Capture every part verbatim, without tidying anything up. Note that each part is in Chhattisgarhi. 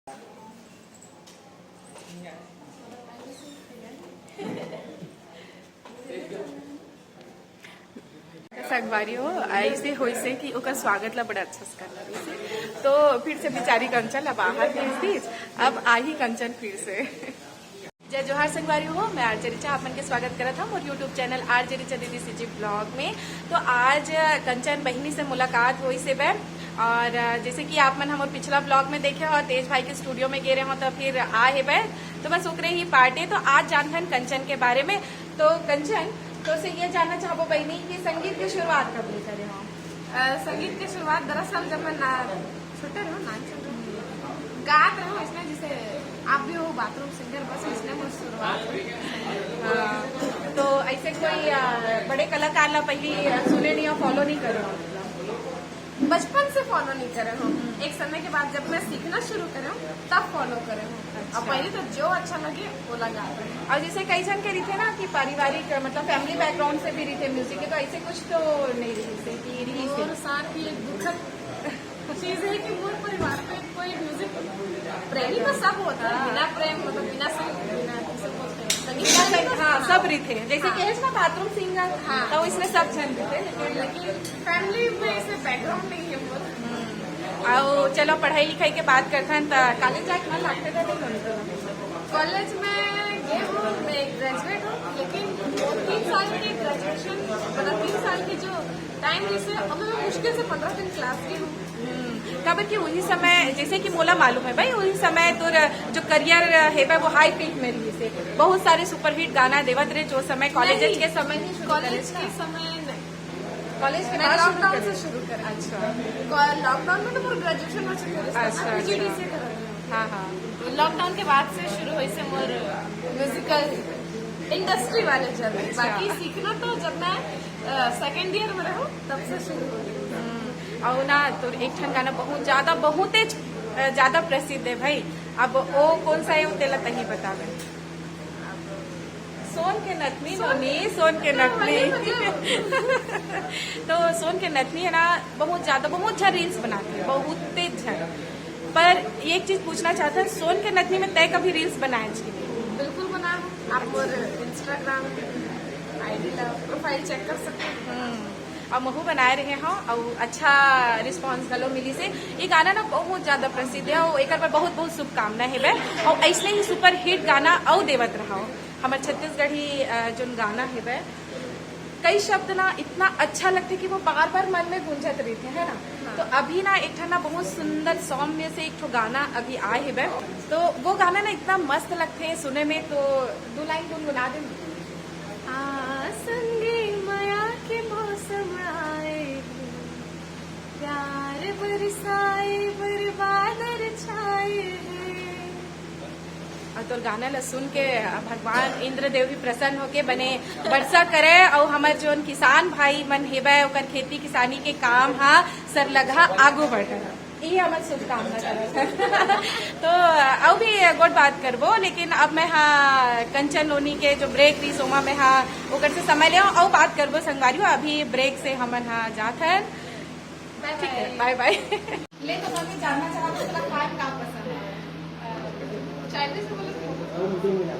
संगवारी हो, ऐसे होइसे कि ओकर स्वागत ला बड़ा अच्छा से करना रहिसे। तो फिर से बिचारी कंचन ला बाहर भेज दीस। अब आही कंचन फिर से। जय जोहार संगवारी हो, मैं आरजे रिचा आप मन के स्वागत करत हूँ मोर YouTube चैनल आरजे रिचा दीदी सीजी ब्लॉग में। तो आज कंचन बहिनी से मुलाकात होइस हे बे, और जैसे कि आप मन हमर पिछला ब्लॉग में देखे हो, तेज भाई के स्टूडियो में गे रहे हो, तो फिर आ हे बे, तो बस ओकरे ही पार्ट हे। तो आज जानथन कंचन के बारे में। तो कंचन, तो से ये जानना चाहबो बहिनी कि संगीत के शुरुआत कब ले करे हो? अ, संगीत के शुरुआत दरअसल जब मैं ना, छोटे रहो, नान चल रहो, गात रहो, इसमें जैसे आप भी हो बाथरूम सिंगर, बस इसमें मोर शुरुआत हुई। हाँ, तो ऐसे कोई, अ, बड़े कलाकार ला पहली, अ, सुने नहीं और फॉलो नहीं करे हो? बचपन से फॉलो नहीं करे हो। एक समय के बाद जब मैं सीखना शुरू करे हूँ, तब फॉलो करे हूँ। अच्छा। और पहले तो जो अच्छा लगे, वो लगा। और जैसे कई जन के रहिथे ना कि पारिवारिक, मतलब फैमिली बैकग्राउंड से भी रहिथे म्यूजिक के, तो ऐसे कुछ तो नहीं रहिसे कि रहिसे? मोर साथ ही एक दुखद चीज है कि मोर परिवार में कोई म्यूजिक प्रेमी तो सब होता है, हाँ। बिना प्रेम, मतलब बिना संग-, बिना, किसे बोलते हैं, संगीत बिना प्रेमी संग-, तो हाँ, हाँ। सब रहिथे। जैसे हाँ। कि है ना बाथरूम सिंगर, हाँ। तो इसमें सब जन रहिथे, लेकिन लेकिन फैमिली में ऐसे बैकग्राउंड नहीं है मोर। हम्म। आओ, चलो, पढ़ाई लिखाई के बात करथन, त कॉलेज जाए के मन लागथे त नहीं मन? कॉलेज में गए हूँ, मैं ग्रेजुएट हूँ, लेकिन वो तीन साल के ग्रेजुएशन, मतलब तीन साल के जो टाइम, जैसे अब मैं मुश्किल से पंद्रह दिन क्लास गई हूँ। हम्म, काबर कि उही समय, जैसे कि मोला मालूम है भाई, उही समय तोर जो करियर हे बे, वो हाई पीक में रहिसे, बहुत सारे सुपरहिट गाना देवत रहे, जो समय कॉलेज नहीं, के समय ही शुरू करे कॉलेज ना। के समय नहीं। कॉलेज के मैं बाद शुरू लॉकडाउन करे? से शुरू करे। अच्छा। कॉ-, लॉकडाउन में तो पूरा ग्रेजुएशन हो चुके थे, अच्छा, पीजीडी अच्छा। से कर रहे हैं। हाँ, हाँ। लॉकडाउन के बाद से शुरू होइसे मोर म्यूजिकल इंडस्ट्री वाले जर्नी। अच्छा। बाकी सीखना तो जब मैं, अ, सेकंड ईयर में रहूँ, तब से शुरू हो गई। हम्म, और ना, तो एक ठन गाना बहुत ज्यादा, बहुते ज-, अ, ज्यादा प्रसिद्ध है भाई। अब वो कौन सा है, वो तेला तही बतावे। सोन के नथनी, सोन नोनी, सोन के नथनी। मतलब तो सोन के नथनी है ना, बहुत ज्यादा, बहुत झन रील्स बनाथे, बहुते झन। पर एक चीज पूछना चाहत हन, सोन के नथनी में तय कभी रील्स बनाए हस कि नहीं? बिल्कुल बनाए हूँ। आप मोर Instagram आईडी ला, प्रोफाइल चेक कर सकते हैं। हम्म, अब महू बनाए रहे हूँ और अच्छा रिस्पांस घलो मिलिसे। ये गाना ना बहुत ज्यादा प्रसिद्ध है और एकर बर बहुत बहुत शुभकामना हे बे। और ऐसने ही सुपरहिट गाना अउ देवत रहो। हमर छत्तीसगढ़ी, अ, जोन गाना हे बे, कई शब्द ना इतना अच्छा लगथे कि वो बार बार मन में गूंजत रहिथे, है ना? हाँ। तो अभी ना एक ठन ना बहुत सुंदर सौम्य से एक ठो गाना अभी आए हे बे, तो वो गाना ना इतना मस्त लगथे सुने में, तो दू लाइन गुनगुना दे। आ संगी मया के मौसम आए हे, प्यार बरसाए बर बादल छाए हे। और तोर गाना ला सुन के भगवान इंद्रदेव भी प्रसन्न होके बने वर्षा करे, और हमर जोन किसान भाई मन हेबे, ओकर खेती किसानी के काम हा सरलगहा आगू बढ़े। ये हमर शुभकामना करत हन। तो अउ भी गोठ बात करबो, लेकिन अब मैं हा कंचन नोनी के जो ब्रेक रहिस, ओमा मैं हा ओकर से समय ले अउ बात करबो संगवारी हो। अभी ब्रेक से हमन हा जात हन। बाय ठीक है, बाय। बाय बाय। ले तो मम्मी जानना चाहत हूँ, तोला खाए में का पसंद है? चाइनीज में बोले तो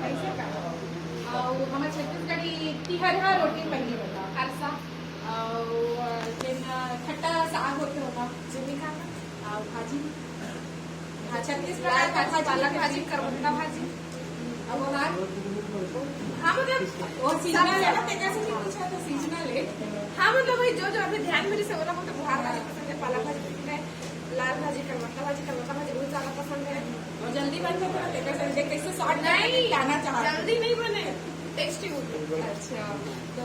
ऐसे का? और हमारे छत्तीसगढ़ी तिहरहा रोटी पहले बता। खरसा। और फिर खट्टा साग होते होगा। जिमी का? और भाजी। हाँ, छत्तीसगढ़ दाल का भाजी, भाजी, पालक भाजी, करवत्ता भाजी। अब वो हाल? हाँ, मतलब, वो सीजनल है ना, तेरे से नहीं पूछा तो सीजनल है। हाँ, मतलब, भाई, जो, जो अभी ध्यान में जैसे बोला, वो तो बुहार भाजी पसंद है, पालक भाजी पसंद है, लाल भाजी, करवत्ता भाजी, करवत्ता भाजी बहुत ज्यादा पसंद है। और जल्दी बन जाता है, तेरे से, देख, कैसे शॉर्ट नहीं, में जाना चाहते हैं। जल्दी नहीं बने, टेस्टी होती है। अच्छा, तो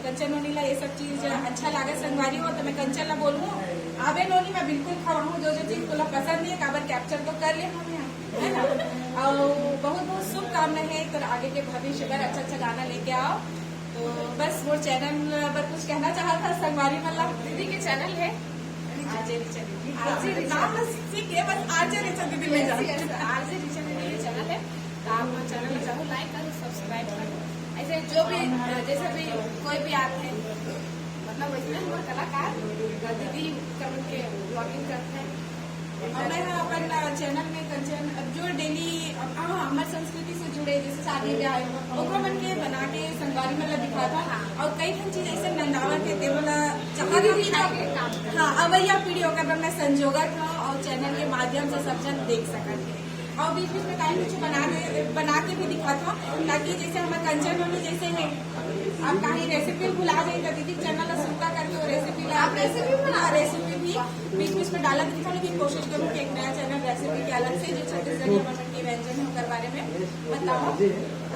कंचन नोनी ला ये सब चीज अच्छा लागे संगवारी हो, तो मैं कंचन ला बोलूँ, "आबे नोनी, मैं बिल्कुल खवाहूँ, जो जो चीज तोला पसंद नहीं है, काबर कैप्चर तो कर ले हम यहाँ, है ना?" और बहुत बहुत शुभकामना है, तो आगे के भविष्य बर अच्छा अच्छा गाना लेके आओ। तो बस मोर चैनल पर कुछ कहना चाहत हस संगवारी मन ला? दीदी के चैनल है। आरजे रिचा दीदी। आरजे रिचा। नाम बस सीख गए, बस आरजे रिचा दीदी में जान। यस, यस, आरजे रिचा दीदी के चैनल है। तो आप चैनल में जरूर लाइक करो, सब्सक्राइब करो। ऐसे जो भी, जैसे भी कोई भी आते हैं, मतलब, वैसे हमारे कलाकार, दीदी कमल के ब्लॉगिंग करते हैं। और मैं अपन चैनल में कंचन आगे भी आए, ओकरो मन के बना के संगवारी मन ला दिखात हन। और कई ठन चीज ऐसे नंदावत हे, तेमन ला चाहत हन कि हाँ, अवइया पीढ़ी ओकर बर मैं संजोगत हूँ और चैनल के माध्यम से सब जन देख सकत हे। और बीच बीच में कहीं कुछ बना दे, बना के भी दिखात हूँ, ताकि जैसे हमर कंचन मम्मी जैसे है, आप कहीं रेसिपी भुला जाए तो दीदी चैनल ला सुरता करके वो रेसिपी ला आप रेसिपी बना रेसिपी भी बीच बीच में डालत दिखा, लेकिन कोशिश करूँ कि एक नया चैनल रेसिपी के अलग से जो छत्तीसगढ़ी मटन के व्यंजन है ओकर बारे में बताओ।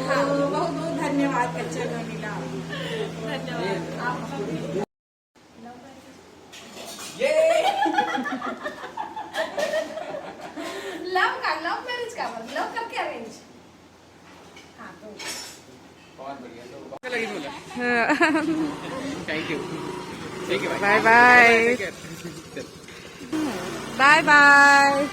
हाँ, बहुत बहुत धन्यवाद कंचन मम्मी ला। धन्यवाद आपका भी। लव का, लव मैरिज का, लव करके अरेंज। हाँ, तो Thank you. Bye bye. Bye bye.